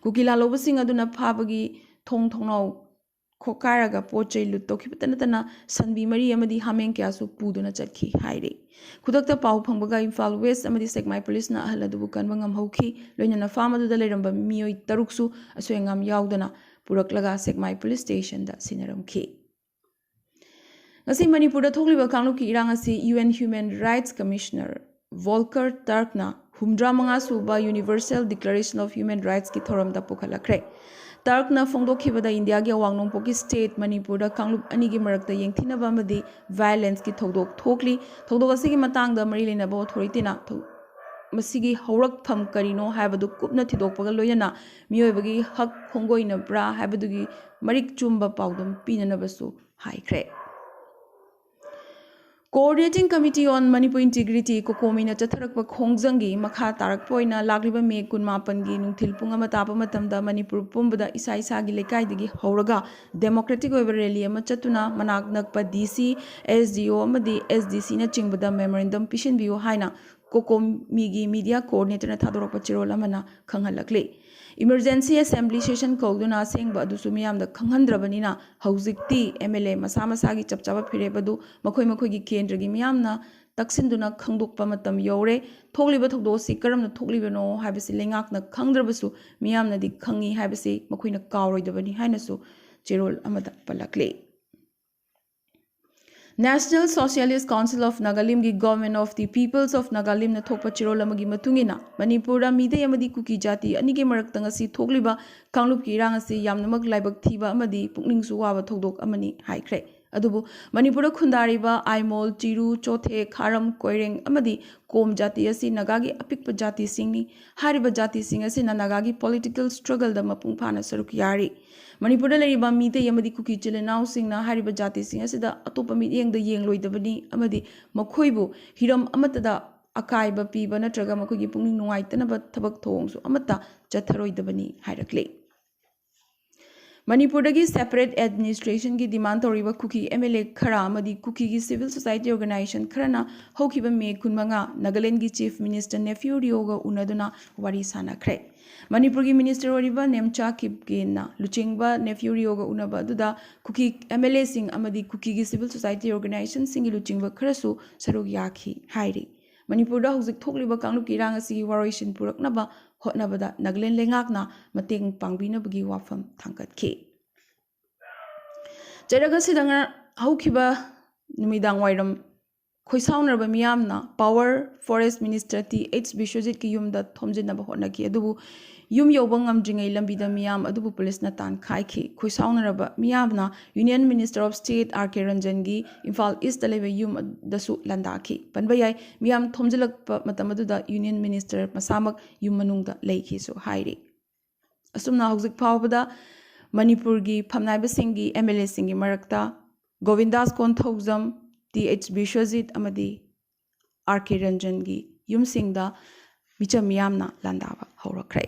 ꯀꯨꯀꯤ ꯂꯥꯜꯍꯧꯕꯁꯤꯡ ꯑꯗꯨꯅ ꯐꯥꯕꯒꯤ ꯊꯣꯡ ꯊꯣꯡꯅꯥꯎ ꯈꯣꯀꯥꯏꯔꯒ ꯄꯣꯠ ꯆꯩ ꯂꯨꯠ ꯇꯧꯈꯤꯕꯇ ꯅꯠꯇꯅ ꯁꯟꯕꯤ ꯃꯔꯤ ꯑꯃꯗꯤ ꯍꯥꯃꯦꯡ ꯀꯌꯥꯁꯨ ꯄꯨꯗꯨꯅ ꯆꯠꯈꯤ ꯍꯥꯏꯔꯤ꯫ ꯈꯨꯗꯛꯇ ꯄꯥꯎ ꯐꯪꯕꯒ ꯏꯝꯐꯥꯜ ꯋꯦꯁ ꯑꯃꯗꯤ ꯁꯦꯛꯃꯥꯏ ꯄꯨꯂꯤꯁꯅ ꯑꯍꯜ ꯑꯗꯨꯕꯨ ꯀꯟꯕ ꯉꯝꯍꯧꯈꯤ꯫ ꯂꯣꯏꯅꯅ ꯐꯥꯝ ꯑꯗꯨꯗ ꯂꯩꯔꯝꯕ ꯃꯤꯑꯣꯏ ꯇꯔꯨꯛꯁꯨ ꯑꯁꯣꯏ ꯑꯉꯥꯝ ꯌꯥꯎꯗꯅ ꯄꯨꯔꯛꯂꯒ ꯁꯦꯛꯃꯥꯏ ꯄꯨꯂꯤꯁ ꯁ꯭ꯇꯦꯁꯟꯗ ꯁꯤꯟꯅꯔꯝꯈꯤ꯫ ꯉꯁꯤ ꯃꯅꯤꯄꯨꯔꯗ ꯊꯣꯛꯂꯤꯕ ꯀꯥꯡꯂꯨꯞꯀꯤ ꯏꯔꯥꯡ ꯑꯁꯤ UN Human Rights Commissioner Volker Turkꯅ ꯍꯨꯝꯗ꯭ꯔꯥ ꯃꯉꯥ ꯁꯨꯕ Universal Declaration of Human Rightsꯀꯤ ꯊꯧꯔꯝꯗ ꯄꯨꯈꯠꯂꯛꯈ꯭ꯔꯦ꯫ ꯇꯔꯛꯅ ꯐꯣꯡꯗꯣꯛꯈꯤꯕꯗ ꯏꯟꯗꯤꯌꯥꯒꯤ ꯑꯋꯥꯡ ꯅꯣꯡꯄꯣꯛꯀꯤ ꯁ꯭ꯇꯦꯠ ꯃꯅꯤꯄꯨꯔꯗ ꯀꯥꯡꯂꯨꯞ ꯑꯅꯤꯒꯤ ꯃꯔꯛꯇ ꯌꯦꯡꯊꯤꯅꯕ ꯑꯃꯗꯤ ꯚꯥꯏꯑꯣꯂꯦꯟꯁꯀꯤ ꯊꯧꯗꯣꯛ ꯊꯣꯛꯂꯤ꯫ ꯊꯧꯗꯣꯛ ꯑꯁꯤꯒꯤ ꯃꯇꯥꯡꯗ ꯃꯔꯤ ꯂꯩꯅꯕ ꯑꯣꯊꯣꯔꯤꯇꯤꯅ ꯊꯧ-, ꯃꯁꯤꯒꯤ ꯍꯧꯔꯛꯐꯝ ꯀꯔꯤꯅꯣ ꯍꯥꯏꯕꯗꯨ ꯀꯨꯞꯅ ꯊꯤꯗꯣꯛꯄꯒ ꯂꯣꯏꯅꯅ ꯃꯤꯑꯣꯏꯕꯒꯤ ꯍꯛ ꯈꯣꯡꯒꯣꯏꯅꯕ꯭ꯔꯥ ꯍꯥꯏꯕꯗꯨꯒꯤ ꯃꯔꯤꯛ ꯆꯨꯝꯕ ꯄꯥꯎꯗꯝ ꯄꯤꯅꯅꯕꯁꯨ ꯍꯥꯏꯈ꯭ꯔꯦ꯫ Coordinating Committee on Manipur Integrity, ꯀꯣꯀꯣꯃꯤꯅ ꯆꯠꯊꯔꯛꯄ ꯈꯣꯡꯖꯪꯒꯤ ꯃꯈꯥ ꯇꯥꯔꯛꯄ ꯑꯣꯏꯅ ꯂꯥꯛꯂꯤꯕ ꯃꯦ ꯀꯨꯟꯃꯥꯄꯟꯒꯤ ꯅꯨꯡꯊꯤꯜ ꯄꯨꯡ ꯑꯃ ꯇꯥꯕ ꯃꯇꯝꯗ ꯃꯅꯤꯄꯨꯔ ꯄꯨꯝꯕꯗ ꯏꯁꯥ ꯏꯁꯥꯒꯤ ꯂꯩꯀꯥꯏꯗꯒꯤ ꯍꯧꯔꯒ ꯗꯦꯃꯣꯀ꯭ꯔꯦꯇꯤꯛ ꯑꯣꯏꯕ ꯔꯦꯂꯤ ꯑꯃ ꯆꯠꯇꯨꯅ ꯃꯅꯥꯛ ꯅꯛꯄ DC, SDO ꯑꯃꯗꯤ SDCꯅꯆꯤꯡꯕꯗ ꯃꯦꯃꯣꯔꯦꯟꯗꯝ ꯄꯤꯁꯤꯟꯕꯤꯌꯨ ꯍꯥꯏꯅ ꯀꯣꯀꯣꯃꯤꯒꯤ ꯃꯤꯗꯤꯌꯥ ꯀꯣꯑꯣꯔꯗꯤꯅꯦꯇꯔꯅ ꯊꯥꯗꯣꯔꯛꯄ ꯆꯦꯔꯣꯜ ꯑꯃꯅ ꯈꯪꯍꯜꯂꯛꯂꯤ꯫ Emergency Assembly Session ꯀꯧꯗꯨꯅ ꯑꯁꯦꯡꯕ ꯑꯗꯨꯁꯨ ꯃꯤꯌꯥꯝꯗ ꯈꯪꯍꯟꯗ꯭ꯔꯕꯅꯤꯅ ꯍꯧꯖꯤꯛꯇꯤ MLA ꯃꯁꯥ ꯃꯁꯥꯒꯤ ꯆꯞ ꯆꯥꯕ ꯐꯤꯔꯦꯞ ꯑꯗꯨ ꯃꯈꯣꯏ ꯃꯈꯣꯏꯒꯤ ꯀꯦꯟꯗ꯭ꯔꯒꯤ ꯃꯤꯌꯥꯝꯅ ꯇꯛꯁꯤꯟꯗꯨꯅ ꯈꯪꯗꯣꯛꯄ ꯃꯇꯝ ꯌꯧꯔꯦ꯫ ꯊꯣꯛꯂꯤꯕ ꯊꯧꯗꯣꯛ ꯑꯁꯤ ꯀꯔꯝꯅ ꯊꯣꯛꯂꯤꯕꯅꯣ ꯍꯥꯏꯕꯁꯤ ꯂꯩꯉꯥꯛꯅ ꯈꯪꯗ꯭ꯔꯕꯁꯨ ꯃꯤꯌꯥꯝꯅꯗꯤ ꯈꯪꯉꯤ ꯍꯥꯏꯕꯁꯤ ꯃꯈꯣꯏꯅ ꯀꯥꯎꯔꯣꯏꯗꯕꯅꯤ ꯍꯥꯏꯅꯁꯨ ꯆꯦꯔꯣꯜ ꯑꯃꯗ ꯄꯜꯂꯛꯂꯤ꯫ National Socialist Council of Nagalimꯒꯤ Government of the Peoples of Nagalimꯅ ꯊꯣꯛꯄ ꯆꯦꯔꯣꯜ ꯑꯃꯒꯤ ꯃꯇꯨꯡ ꯏꯟꯅ, ꯃꯅꯤꯄꯨꯔꯗ ꯃꯤꯇꯩ ꯑꯃꯗꯤ ꯀꯨꯀꯤ ꯖꯥꯇꯤ ꯑꯅꯤꯒꯤ ꯃꯔꯛꯇ ꯉꯁꯤ ꯊꯣꯛꯂꯤꯕ ꯀꯥꯡꯂꯨꯞꯀꯤ ꯏꯔꯥꯡ ꯑꯁꯤ ꯌꯥꯝꯅꯃꯛ ꯂꯥꯏꯕꯛ ꯊꯤꯕ ꯑꯃꯗꯤ ꯄꯨꯛꯅꯤꯡꯁꯨ ꯋꯥꯕ ꯊꯧꯗꯣꯛ ꯑꯃꯅꯤ ꯍꯥꯏꯈ꯭ꯔꯦ꯫ ꯑꯗꯨꯕꯨ ꯃꯅꯤꯄꯨꯔꯗ ꯈꯨꯟꯗꯥꯔꯤꯕ ꯑꯥꯏꯃꯣꯜ, ꯆꯤꯔꯨ, ꯆꯣꯊꯦ, ꯈꯥꯔꯝ, ꯀꯣꯏꯔꯦꯡ ꯑꯃꯗꯤ ꯀꯣꯝ ꯖꯥꯇꯤ ꯑꯁꯤ ꯅꯥꯒꯥꯒꯤ ꯑꯄꯤꯛꯄ ꯖꯥꯇꯤꯁꯤꯡꯅꯤ꯫ ꯍꯥꯏꯔꯤꯕ ꯖꯥꯇꯤꯁꯤꯡ ꯑꯁꯤꯅ ꯅꯥꯒꯥꯒꯤ political struggleꯗ ꯃꯄꯨꯡ ꯐꯥꯅ ꯁꯔꯨꯛ ꯌꯥꯔꯤ꯫ ꯃꯅꯤꯄꯨꯔꯗ ꯂꯩꯔꯤꯕ ꯃꯤꯇꯩ ꯑꯃꯗꯤ ꯀꯨꯀꯤ ꯏꯆꯤꯜ ꯏꯅꯥꯎꯁꯤꯡꯅ ꯍꯥꯏꯔꯤꯕ ꯖꯥꯇꯤꯁꯤꯡ ꯑꯁꯤꯗ ꯑꯇꯣꯞꯄ ꯃꯤꯠꯌꯦꯡꯗ ꯌꯦꯡꯂꯣꯏꯗꯕꯅꯤ ꯑꯃꯗꯤ ꯃꯈꯣꯏꯕꯨ ꯍꯤꯔꯝ ꯑꯃꯠꯇꯗ ꯑꯀꯥꯏꯕ ꯄꯤꯕ ꯅꯠꯇ꯭ꯔꯒ ꯃꯈꯣꯏꯒꯤ ꯄꯨꯛꯅꯤꯡ ꯅꯨꯡꯉꯥꯏꯇꯅꯕ ꯊꯕꯛ ꯊꯧꯑꯣꯡꯁꯨ ꯑꯃꯠꯇ ꯆꯠꯊꯔꯣꯏꯗꯕꯅꯤ ꯍꯥꯏꯔꯛꯂꯤ꯫ ꯃꯅꯤꯄꯨꯔꯗꯒꯤ separate administrationꯒꯤ demand ꯇꯧꯔꯤꯕ ꯀꯨꯀꯤ MLA ꯈꯔ ꯑꯃꯗꯤ ꯀꯨꯀꯤꯒꯤ civil society organization ꯈꯔꯅ ꯍꯧꯈꯤꯕ ꯃꯦ ꯀꯨꯟꯃꯉꯥ ꯅꯥꯒꯥꯂꯦꯟꯒꯤ Chief Minister Neiphiu Rioꯒ ꯎꯅꯗꯨꯅ ꯋꯥꯔꯤ ꯁꯥꯅꯈ꯭ꯔꯦ꯫ ꯃꯅꯤꯄꯨꯔꯒꯤ Minister ꯑꯣꯏꯔꯤꯕ ꯅꯦꯝꯆꯥ ꯀꯤꯞꯒꯦꯟꯅ ꯂꯨꯆꯤꯡꯕ Neiphiu Rioꯒ ꯎꯅꯕ ꯑꯗꯨꯗ ꯀꯨꯀꯤ MLAꯁꯤꯡ ꯑꯃꯗꯤ ꯀꯨꯀꯤꯒꯤ civil society organizationꯁꯤꯡꯒꯤ ꯂꯨꯆꯤꯡꯕ ꯈꯔꯁꯨ ꯁꯔꯨꯛ ꯌꯥꯈꯤ ꯍꯥꯏꯔꯤ꯫ ꯃꯅꯤꯄꯨꯔꯗ ꯍꯧꯖꯤꯛ ꯊꯣꯛꯂꯤꯕ ꯀꯥꯡꯂꯨꯞꯀꯤ ꯏꯔꯥꯡ ꯑꯁꯤꯒꯤ ꯋꯥꯔꯣꯏꯁꯤꯟ ꯄꯨꯔꯛꯅꯕ ꯍꯣꯠꯅꯕꯗ ꯅꯥꯒꯥꯂꯦꯟ ꯂꯩꯉꯥꯛꯅ ꯃꯇꯦꯡ ꯄꯥꯡꯕꯤꯅꯕꯒꯤ ꯋꯥꯐꯝ ꯊꯥꯡꯒꯠꯈꯤ꯫ ꯆꯩꯔꯛ ꯑꯁꯤꯗ ꯉꯔꯥꯡ ꯍꯧꯈꯤꯕ ꯅꯨꯃꯤꯗꯥꯡ ꯋꯥꯏꯔꯝ ꯈꯣꯏꯁꯥꯎꯅꯔꯕ ꯃꯤꯌꯥꯝꯅ Power Forest Minister Th ꯕꯤꯁ꯭ꯋꯖꯤꯠꯀꯤ ꯌꯨꯝꯗ ꯊꯣꯝꯖꯤꯟꯅꯕ ꯍꯣꯠꯅꯈꯤ, ꯑꯗꯨꯕꯨ ꯌꯨꯝ ꯌꯧꯕ ꯉꯝꯗ꯭ꯔꯤꯉꯩ ꯂꯝꯕꯤꯗ ꯃꯤꯌꯥꯝ ꯑꯗꯨꯕꯨ ꯄꯨꯂꯤꯁꯅ ꯇꯥꯟꯈꯥꯏꯈꯤ꯫ ꯈꯣꯏꯁꯥꯎꯅꯔꯕ ꯃꯤꯌꯥꯝꯅ Union Minister of State R K ꯔꯟꯖꯟꯒꯤ Imphal Eastꯇ ꯂꯩꯕ ꯌꯨꯝ ꯑꯗꯨꯗꯁꯨ ꯂꯥꯟꯗꯥꯈꯤ꯫ ꯄꯟꯕ ꯌꯥꯏ, ꯃꯤꯌꯥꯝ ꯊꯣꯝꯖꯤꯜꯂꯛꯄ ꯃꯇꯝ ꯑꯗꯨꯗ Union Minister ꯃꯁꯥꯃꯛ ꯌꯨꯝ ꯃꯅꯨꯡꯗ ꯂꯩꯈꯤꯁꯨ ꯍꯥꯏꯔꯤ꯫ ꯑꯁꯨꯝꯅ ꯍꯧꯖꯤꯛ ꯐꯥꯎꯕꯗ ꯃꯅꯤꯄꯨꯔꯒꯤ ꯐꯝꯅꯥꯏꯕꯁꯤꯡꯒꯤ MLAꯁꯤꯡꯒꯤ ꯃꯔꯛꯇ ꯒꯣꯕꯤꯟꯗꯥꯁ ꯀꯣꯟꯊꯧꯖꯝ, Th ꯕꯤꯁ꯭ꯋꯖꯤꯠ ꯑꯃꯗꯤ R K ꯔꯟꯖꯟꯒꯤ ꯌꯨꯝꯁꯤꯡꯗ ꯃꯤꯆꯝ ꯃꯤꯌꯥꯝꯅ ꯂꯥꯟꯗꯥꯕ ꯍꯧꯔꯛꯈ꯭ꯔꯦ꯫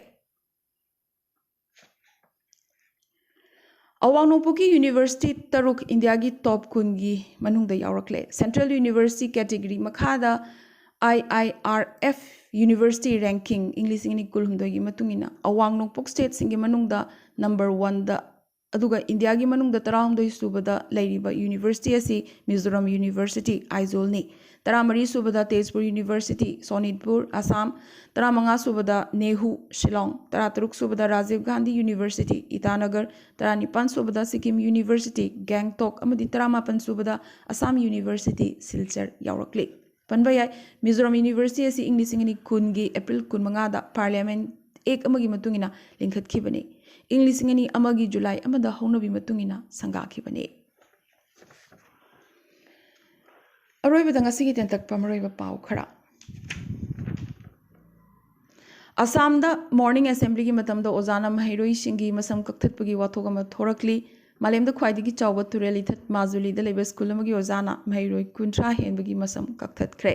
ꯑꯋꯥꯡ ꯅꯣꯡꯄꯣꯛꯀꯤ university ꯇꯔꯨꯛ ꯏꯟꯗꯤꯌꯥꯒꯤ top ꯀꯨꯟꯒꯤ ꯃꯅꯨꯡꯗ ꯌꯥꯎꯔꯛꯂꯦ꯫ Central University category ꯃꯈꯥꯗ IIRF University Ranking ꯏꯪ ꯂꯤꯁꯤꯡ ꯑꯅꯤ ꯀꯨꯟꯍꯨꯝꯗꯣꯏꯒꯤ ꯃꯇꯨꯡ ꯏꯟꯅ ꯑꯋꯥꯡ ꯅꯣꯡꯄꯣꯛ stateꯁꯤꯡꯒꯤ ꯃꯅꯨꯡꯗ number oneꯗ, ꯑꯗꯨꯒ ꯏꯟꯗꯤꯌꯥꯒꯤ ꯃꯅꯨꯡꯗ ꯇꯔꯥꯍꯨꯝꯗꯣꯏ ꯁꯨꯕꯗ ꯂꯩꯔꯤꯕ university ꯑꯁꯤ ꯃꯤꯖꯣꯔꯥꯝ University, ꯑꯥꯏꯖꯣꯜꯅꯤ꯫ ꯇꯔꯥꯃꯔꯤ ꯁꯨꯕꯗ ꯇꯦꯖꯄꯨꯔ University, ꯁꯣꯅꯤꯠꯄꯨꯔ, ꯑꯁꯥꯝ꯫ ꯇꯔꯥꯃꯉꯥ ꯁꯨꯕꯗ ꯅꯦꯍꯨ, ꯁꯤꯂꯣꯡ꯫ ꯇꯔꯥꯇꯔꯨꯛ ꯁꯨꯕꯗ ꯔꯥꯖꯤꯕ ꯒꯥꯟꯙꯤ University, ꯏꯇꯥꯅꯒꯔ꯫ ꯇꯔꯥꯅꯤꯄꯥꯟ ꯁꯨꯕꯗ ꯁꯤꯛꯀꯤꯝ University, ꯒꯦꯡꯇꯣꯛ꯫ ꯑꯃꯗꯤ ꯇꯔꯥꯃꯥꯄꯟ ꯁꯨꯕꯗ ꯑꯁꯥꯝ University, ꯁꯤꯜꯆꯔ ꯌꯥꯎꯔꯛꯂꯤ꯫ ꯄꯟꯕ ꯌꯥꯏ, ꯃꯤꯖꯣꯔꯥꯝ University ꯑꯁꯤ ꯏꯪ ꯂꯤꯁꯤꯡ ꯑꯅꯤ ꯀꯨꯟꯒꯤ April ꯀꯨꯟꯃꯉꯥꯗ Parliament Act ꯑꯃꯒꯤ ꯃꯇꯨꯡ ꯏꯟꯅ ꯂꯤꯡꯈꯠꯈꯤꯕꯅꯤ꯫ ꯏꯪ ꯂꯤꯁꯤꯡ ꯑꯅꯤ ꯑꯃꯒꯤ July ꯑꯃꯗ ꯍꯧꯅꯕꯤ ꯃꯇꯨꯡ ꯏꯟꯅ ꯁꯪꯒꯥꯈꯤꯕꯅꯤ꯫ ꯑꯔꯣꯏꯕꯗ ꯉꯁꯤꯒꯤ ꯇꯦꯟꯇꯛꯄ ꯃꯔꯨꯑꯣꯏꯕ ꯄꯥꯎ ꯈꯔ꯫ ꯑꯁꯥꯝꯗ morning assemblyꯒꯤ ꯃꯇꯝꯗ ꯑꯣꯖꯥꯅ ꯃꯍꯩꯔꯣꯏꯁꯤꯡꯒꯤ ꯃꯁꯝ ꯀꯛꯊꯠꯄꯒꯤ ꯋꯥꯊꯣꯛ ꯑꯃ ꯊꯣꯔꯛꯂꯤ꯫ ꯃꯥꯂꯦꯝꯗ ꯈ꯭ꯋꯥꯏꯗꯒꯤ ꯆꯥꯎꯕ ꯇꯨꯔꯦꯜ ꯏꯊꯠ ꯃꯥꯖꯨꯂꯤꯗ ꯂꯩꯕ school ꯑꯃꯒꯤ ꯑꯣꯖꯥꯅ ꯃꯍꯩꯔꯣꯏ ꯀꯨꯟꯊ꯭ꯔꯥ ꯍꯦꯟꯕꯒꯤ ꯃꯁꯝ ꯀꯛꯊꯠꯈ꯭ꯔꯦ꯫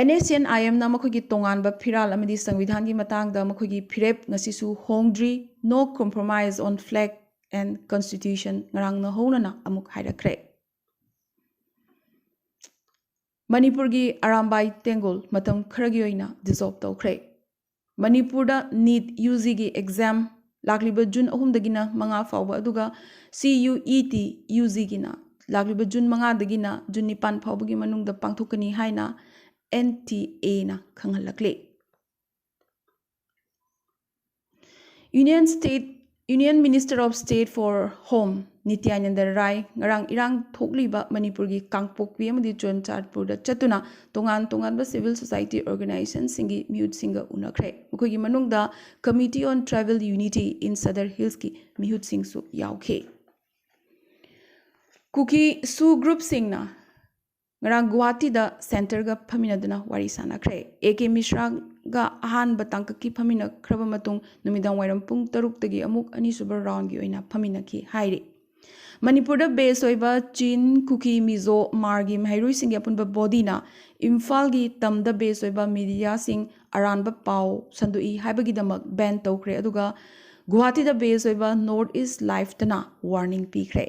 NSCN-IM-ꯅ ꯃꯈꯣꯏꯒꯤ ꯇꯣꯉꯥꯟꯕ ꯐꯤꯔꯥꯜ ꯑꯃꯗꯤ ꯁꯪꯕꯤꯙꯥꯟꯒꯤ ꯃꯇꯥꯡꯗ ꯃꯈꯣꯏꯒꯤ ꯐꯤꯔꯦꯞ ꯉꯁꯤꯁꯨ ꯍꯣꯡꯗ꯭ꯔꯤ꯫ No compromise on flag and constitution ꯉꯔꯥꯡ ꯅꯧꯍꯧꯅꯅ ꯑꯃꯨꯛ ꯍꯥꯏꯔꯛꯈ꯭ꯔꯦ꯫ ꯃꯅꯤꯄꯨꯔꯒꯤ ꯑꯔꯥꯝꯕꯥꯏ ꯇꯦꯡꯒꯣꯜ ꯃꯇꯝ ꯈꯔꯒꯤ ꯑꯣꯏꯅ dissolve ꯇꯧꯈ꯭ꯔꯦ꯫ ꯃꯅꯤꯄꯨꯔꯗ NEET UG-ꯒꯤ exam ꯂꯥꯛꯂꯤꯕ ꯖꯨꯟ ꯑꯍꯨꯝꯗꯒꯤꯅ ꯃꯉꯥ ꯐꯥꯎꯕ, ꯑꯗꯨꯒ CUET UG-ꯒꯤꯅ ꯂꯥꯛꯂꯤꯕ ꯖꯨꯟ ꯃꯉꯥꯗꯒꯤꯅ ꯖꯨꯟ ꯅꯤꯄꯥꯟ ꯐꯥꯎꯕꯒꯤ ꯃꯅꯨꯡꯗ ꯄꯥꯡꯊꯣꯛꯀꯅꯤ ꯍꯥꯏꯅ NTA-ꯅ ꯈꯪꯍꯜꯂꯛꯂꯤ꯫ Union State, Union Minister of State for Home ꯅꯤꯇ꯭ꯌꯥꯅꯟꯗ ꯔꯥꯏ ꯉꯔꯥꯡ ꯏꯔꯥꯡ ꯊꯣꯛꯂꯤꯕ ꯃꯅꯤꯄꯨꯔꯒꯤ ꯀꯥꯡꯄꯣꯛꯄꯤ ꯑꯃꯗꯤ ꯆꯨꯔꯆꯥꯟꯄꯨꯔꯗ ꯆꯠꯇꯨꯅ ꯇꯣꯉꯥꯟ ꯇꯣꯉꯥꯟꯕ civil society organization-ꯁꯤꯡꯒꯤ ꯃꯤꯍꯨꯠꯁꯤꯡꯒ ꯎꯅꯈ꯭ꯔꯦ꯫ ꯃꯈꯣꯏꯒꯤ ꯃꯅꯨꯡꯗ Committee on Tribal Unity in Sadar Hills-ꯀꯤ ꯃꯤꯍꯨꯠꯁꯤꯡꯁꯨ ꯌꯥꯎꯈꯤ꯫ ꯀꯨꯀꯤ ꯁꯨ group-ꯁꯤꯡꯅ ꯉꯔꯥꯡ ꯒꯨꯋꯥꯍꯥꯇꯤꯗ centre-ꯒ ꯐꯝꯃꯤꯟꯅꯗꯨꯅ ꯋꯥꯔꯤ ꯁꯥꯟꯅꯈ꯭ꯔꯦ꯫ A K ꯃꯤꯁ꯭ꯔꯥꯒ ꯑꯍꯥꯟꯕ ꯇꯥꯡꯀꯛꯀꯤ ꯐꯝꯃꯤꯟꯅꯈ꯭ꯔꯕ ꯃꯇꯨꯡ ꯅꯨꯃꯤꯗꯥꯡ ꯋꯥꯏꯔꯝ ꯄꯨꯡ ꯇꯔꯨꯛꯇꯒꯤ ꯑꯃꯨꯛ ꯑꯅꯤꯁꯨꯕ round-ꯒꯤ ꯑꯣꯏꯅ ꯐꯝꯃꯤꯟꯅꯈꯤ ꯍꯥꯏꯔꯤ꯫ ꯃꯅꯤꯄꯨꯔꯗ base ꯑꯣꯏꯕ ꯆꯤꯟ, ꯀꯨꯀꯤ, ꯃꯤꯖꯣ, ꯃꯥꯔꯒꯤ ꯃꯍꯩꯔꯣꯏꯁꯤꯡꯒꯤ ꯑꯄꯨꯟꯕ body-ꯅ ꯏꯝꯐꯥꯜꯒꯤ ꯇꯝꯗ base ꯑꯣꯏꯕ media-ꯁꯤꯡ ꯑꯔꯥꯟꯕ ꯄꯥꯎ ꯁꯟꯗꯣꯛꯏ ꯍꯥꯏꯕꯒꯤꯗꯃꯛ ban ꯇꯧꯈ꯭ꯔꯦ꯫ ꯑꯗꯨꯒ ꯒꯨꯋꯥꯍꯥꯇꯤꯗ base ꯑꯣꯏꯕ North East Live-ꯇꯅ warning ꯄꯤꯈ꯭ꯔꯦ꯫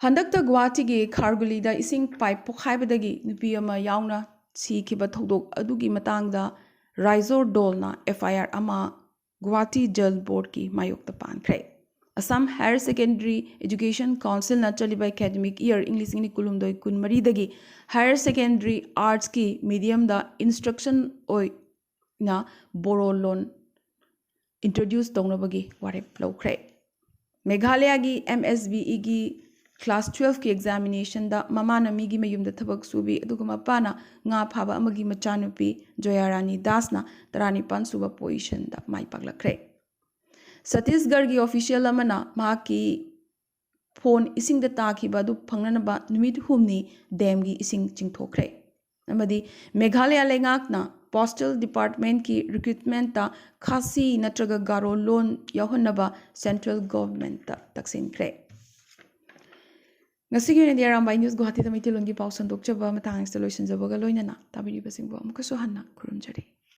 ꯍꯟꯗꯛꯇ ꯒꯨꯋꯥꯍꯥꯇꯤꯒꯤ ꯈꯥꯔꯒꯨꯂꯤꯗ ꯏꯁꯤꯡ pipe ꯄꯣꯈꯥꯏꯕꯗꯒꯤ ꯅꯨꯄꯤ ꯑꯃ ꯌꯥꯎꯅ ꯁꯤꯈꯤꯕ ꯊꯧꯗꯣꯛ ꯑꯗꯨꯒꯤ ꯃꯇꯥꯡꯗ ꯔꯥꯏꯖꯣꯔ ꯗꯣꯜꯅ FIR ꯑꯃ ꯒꯨꯋꯥꯍꯥꯇꯤ ꯖꯜ ꯕꯣꯔꯗꯀꯤ ꯃꯥꯌꯣꯛꯇ ꯄꯥꯟꯈ꯭ꯔꯦ꯫ Assam Higher Secondary Education Council-ꯅ ꯆꯠꯂꯤꯕ academic year ꯏꯪ ꯂꯤꯁꯤꯡ ꯑꯅꯤ ꯀꯨꯟꯍꯨꯝꯗꯣꯏ ꯀꯨꯟꯃꯔꯤꯗꯒꯤ higher secondary arts-ꯀꯤ medium-ꯗ instruction ꯑꯣꯏꯅ ꯕꯣꯔꯣ ꯂꯣꯟ introduce ꯇꯧꯅꯕꯒꯤ ꯋꯥꯔꯦꯞ ꯂꯧꯈ꯭ꯔꯦ꯫ ꯃꯦꯘꯥꯂꯌꯥꯒꯤ MSBE-ꯒꯤ class twelve-ꯀꯤ examination-ꯗ ꯃꯃꯥꯅ ꯃꯤꯒꯤ ꯃꯌꯨꯝꯗ ꯊꯕꯛ ꯁꯨꯕꯤ, ꯑꯗꯨꯒ ꯃꯄꯥꯅ ꯉꯥ ꯐꯥꯕ ꯑꯃꯒꯤ ꯃꯆꯥꯅꯨꯄꯤ ꯖꯣꯌꯥꯔꯥꯅꯤ ꯗꯥꯁꯅ ꯇꯔꯥꯅꯤꯄꯥꯟ ꯁꯨꯕ position-ꯗ ꯃꯥꯏ ꯄꯥꯛꯂꯛꯈ꯭ꯔꯦ꯫ ꯁꯠꯇꯤꯁꯒꯔꯒꯤ official ꯑꯃꯅ ꯃꯍꯥꯛꯀꯤ phone ꯏꯁꯤꯡꯗ ꯇꯥꯈꯤꯕ ꯑꯗꯨ ꯐꯪꯅꯅꯕ ꯅꯨꯃꯤꯠ ꯍꯨꯝꯅꯤ dam-ꯒꯤ ꯏꯁꯤꯡ ꯆꯤꯡꯊꯣꯛꯈ꯭ꯔꯦ꯫ ꯑꯃꯗꯤ ꯃꯦꯘꯥꯂꯌꯥ ꯂꯩꯉꯥꯛꯅ postal department-ꯀꯤ recruitment-ꯇ ꯈꯥꯁꯤ ꯅꯠꯇ꯭ꯔꯒ ꯒꯥꯔꯣ ꯂꯣꯟ ꯌꯥꯎꯍꯟꯅꯕ central government-ꯇ ꯇꯛꯁꯤꯟꯈ꯭ꯔꯦ꯫ ꯉꯁꯤꯒꯤ ꯑꯣꯏꯅꯗꯤ ꯑꯔꯥꯝꯕꯥꯏ ꯅ꯭ꯌꯨꯁ ꯒꯨꯋꯥꯍꯥꯇꯤꯗ ꯃꯩꯇꯩꯂꯣꯟꯒꯤ ꯄꯥꯎ ꯁꯟꯗꯣꯛꯆꯕ ꯃꯇꯥꯡ ꯑꯁꯤꯗ ꯂꯣꯏꯁꯤꯟꯖꯕꯒ ꯂꯣꯏꯅꯅ ꯇꯥꯕꯤꯔꯤꯕꯁꯤꯡꯕꯨ ꯑꯃꯨꯛꯀꯁꯨ ꯍꯟꯅ ꯈꯨꯔꯨꯝꯖꯔꯤ꯫